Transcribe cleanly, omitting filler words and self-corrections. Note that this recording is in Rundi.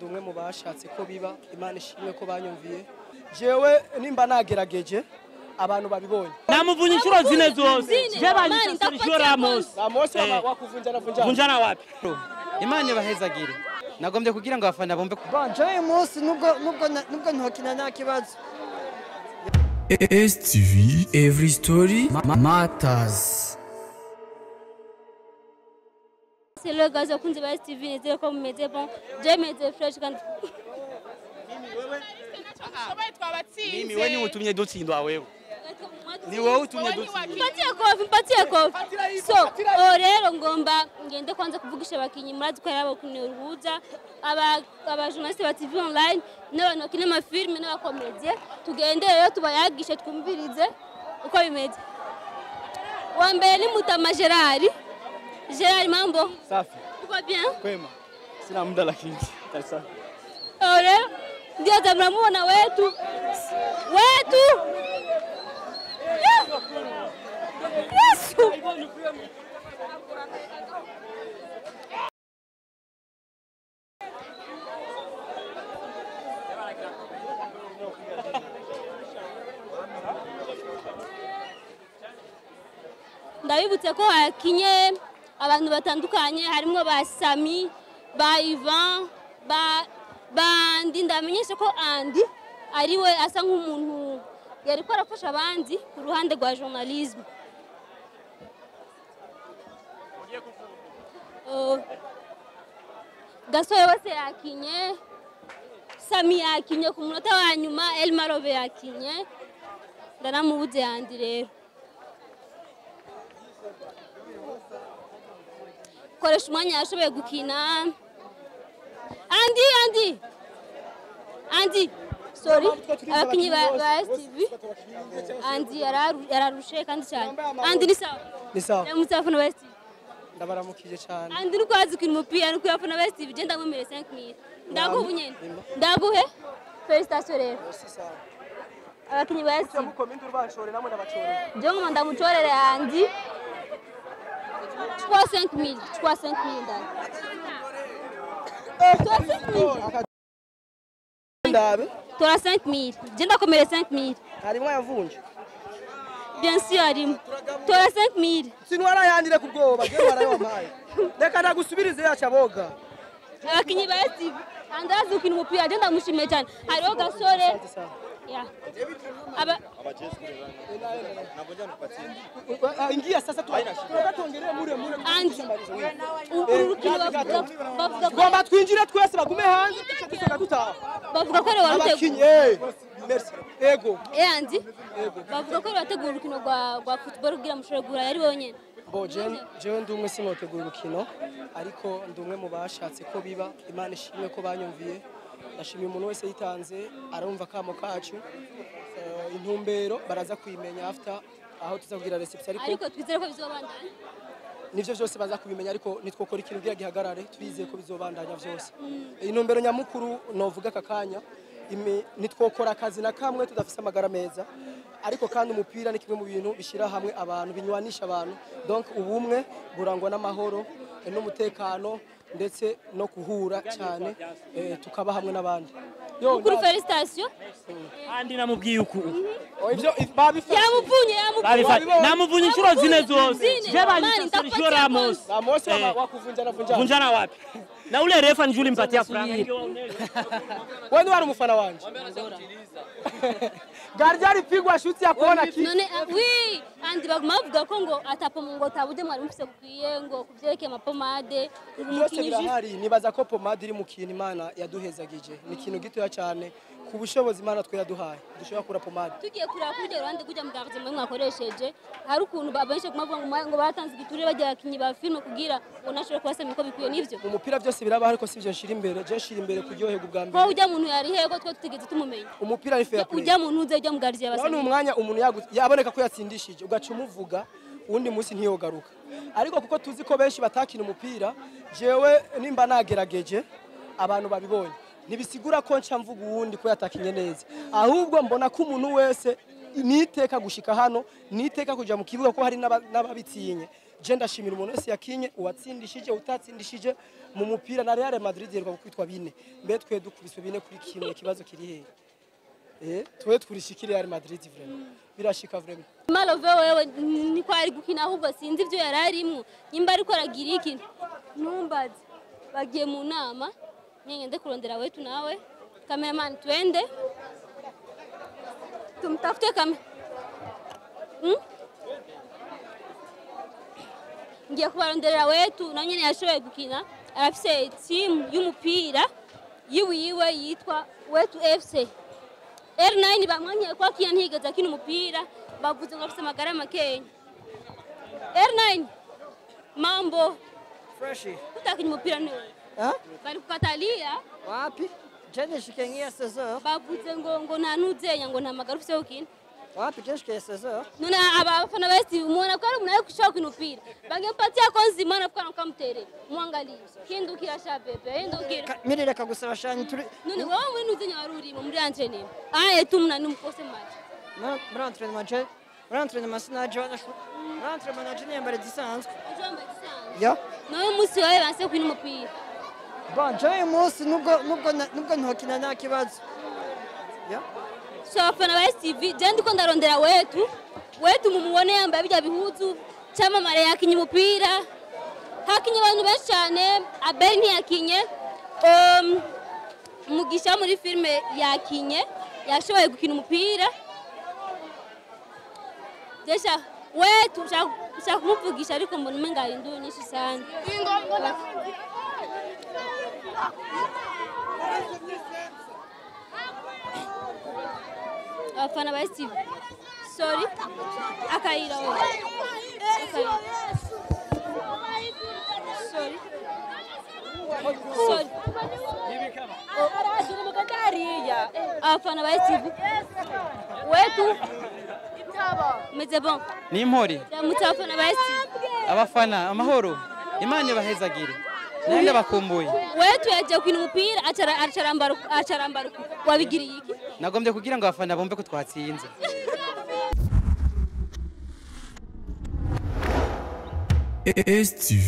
Ndi umwe mu bashatse ko biba. Imana ishimwe ko banyumviye. Jewe nimba nagerageje abantu babibonye. Namuvunja inshuro zine zose. Je banyita Sergio Ramos. Ramos wakuvunjana vunjana. Vunjana wapi? Imana ibahezagire. Nagombye kugira ngo abafana bombe. Bon, je uyu munsi nubwo ntokina nta kibazo. STV Every Story Matters. C'est le gars abakunzi ba STV, nizere ko mumeze bon. Je meze fresh kandi Mimi wewe ni utumye dutsindwa wewe. Ni wowe utumye dutsindwa. Mpatie kofi, mpatie kofi. So, o rero ngomba ngende kwanza kuvugisha abakinyi, murazi ko yarabo kunuruhuza aba journaliste ba TV online n'abantu bakina ama film n'abakomedie, tugende rero tubayagishe twumvirize uko bimeze. Wa mbere ni Mutama Gerard. Gerard, mambo? Safi. Uko bien? Kwema. Sina muda lakini safi. O rero ndio tamramuona wetu. Wetu. Yesu. Ndabibutse ko hakinye abantu batandukanye harimo ba Sami, ba Ivan, ba bandi. Ndamenyesha ko Andy ariwe asa nk'umuntu yariko arafasha abandi ku ruhande rwa journalisme. Gasore wese yakinye, Sami yakinye ku munota wa nyuma, Elmarobe yakinye. Ndanamubuze Andy rero. Koresha umwanya yashoboye gukina. Andy, Andy. Andy, sorry. Abakinyi ba STV. Andy yararushe kandi cyane. Andy ni sawa. Ni sawa. Ndamutse ba STV. Ndabaramukije cyane. Andy nuko azi gukina umupira nuko yafana ba STV, je ndamwemere 5000. Ndaguha ubunyene. Ndaguhe. Félicitations rero. Abakinyi ba STV. Mukominde urbashore namwe ndabachore. Je ngoma ndamucorere Andy. 3 5000, 3 5000 ndani. 3 5000. Ndabe. Tora 5000. Je ndakomere 5000. Harimo yavunje. Bien sûr harimo. Tora 5000. Sinwara yandire kubwoba, je warayompaye. Reka ndagusubirize yacaboga. Abakinyi ba STV. Andazi ukina umupira, je ndamushimiye cyane. Hariho Gasore. Ya. Aba ingia sasa tuongelee mure mure. Andy. Urukino bavuga ko ngomba twinjire twese bagume hanze tuce dutaha. Bavuga ko rero waruteguye. Merci. Ego. Andy. Bavuga ko bategura urukino rwa football kugira mushobore guhura yari wenyene. Bo jewe ndi umwe sinotegura urukino ariko ndi umwe mu bashatse ko biba. Imana ishimwe ko banyumviye. Ndashimiye umuntu wese yitanze arumva kamo kacu. Intumbero baraza kuyimenya after aho tuzakugira reception, ariko twizere ko bizobandanya. Nivyo vyose baza kubimenya, ariko nitwokora ikintu kugira gihagarare, turizeye ko bizobandanya vyose. Intumbero nyamukuru novuga kakanya nitwokora akazi na kamwe tudafise amagara meza, ariko kandi umupira ni kimwe mu bintu bishira hamwe abantu, binywanisha abantu. Donc ubumwe burangwa n'amahoro n'umutekano ndetse no kuhura cyane, tukaba hamwe n'abandi. Yo kuri felicitation. Andi namubwiye uku. Ivyo babifashe. Yamuvunye. Namuvunye inshuro zine zose. Je banyita Sergio Ramos. Ramos wakuvunjana vunjana. Vunjana wapi? Na ule refa njuli mpatia franga. Wewe wari umufana wanje. Gardiari pigwa shuti ya kuona kitu. None oui, Andi baguma bavuga ko ngo atapo ngo tabude mwari mufise kukwiye ngo kuvyereke amapomade umukinyi birahari. Nibaza ko pomade iri mu kintu Imana yaduhezagije. Ni ikintu gitoya cyane ku bushobozi Imana twe yaduhaye. Dushobora kura pomade. Tugiye kuraba kujya ruhande kujya mugarze mwe mwakoresheje. Hari ukuntu babenshi kumavuga ngo batanze igiturire bajya abakinyi ba film kugira ngo nashobore kubasema ko bikwiye nivyo. Mu mupira byose biraba ariko sivyo nshira imbere. Je nshira imbere kuryoherwa ubwa mbere. Ko ujya muntu yari hego twe tutigeze tumumenya. Umupira ni fair play. Ujya muntu uze ujya mugarze yabasema. None umwanya umuntu yaboneka ko yatsindishije ugaca umuvuga undi munsi ntiyogaruka. Ariko kuko tuzi ko benshi batakina umupira, jewe nimba nagerageje abantu babibonye. Ntibisigura ko nca mvuga uwundi ko yatakinye neza. Ahubwo mbona ko umuntu wese niteka gushika hano, niteka kuja mu kibuga ko hari n'ababitinye. Je ndashimira umuntu wese yakinye, uwatsindishije, utatsindishije mu mupira. Na Real Madrid yeruka gukubitwa 4, mbe twe dukubiswe 4-1, ikibazo kiri hehe? Twe turishikira Real Madrid vraiment, birashika vraiment. Malove wewe niko ari gukina, ahubwo sinzi ibyo yari arimwo, nimba ariko aragira iki ntumbaze. Bagiye mu nama, ngende kurondera wetu nawe cameraman, twende tumtafute kamera. Ngiye kubaronderera wetu na nyene yashoboye gukina, arafise team y'umupira yiwiwe yitwa Wetu FC. R9 bamwankiye kwa kiya ntigeze akina umupira, bavuze ngo afise amagara makenya. R9 mambo Freshi. Utakinya umupira niwe. Bari kukatalia. Wapi? Je nishikengia 16h. Bavuze ngo nta nuzenya, ngo nta magara ufise gukina. Wapi je nishikengia 16h? None abafana basi muona ko ari umuntu ari gushaka gukina umupira. Bangempatia konzima na kwa nkamutere. Muangalie. Hindukira sha bebe, hindukira. Mimi reka gusaba shani turi. None wowe muri nuzenya wari urimo muri entraînement. Ah etumna nimukose match. Muri entraînement je, muri entraînement sinaje wana. Muri entraînement naje niyambara igisanzwe. Ujambaye igisanzwe. Ya. Nawe umunsi wawe banse gukina umupira. Bon, je uyu munsi nubwo ntokina nta kibazo. Ya. So abafana ba STV, je ndiko ndarondera wetu. Wetu mumuone yambaye bijya bihuzu, cyamamare yakinye umupira. Hakinye abantu benshi cyane, Abel ntiyakinye. Mugisha muri filme yakinye, yashoboye gukina umupira. Jesha wetu shaka kumuvugisha ariko mbona umenga ari induru nyinshi sana. Abafana ba STV. Sorry. Akayira wewe. Akayira. Sorry. Sorry. Abafana ba STV. Wetu. Meze bon. Ni impori. Ndamutse abafana ba STV. Abafana amahoro. Imana ibahezagire. Nende bakumbuye. Wetu yaje gukina umupira acarambara wabigiriye iki? Nagombye kugira ngo abafana bumve ko twatsinze. STV.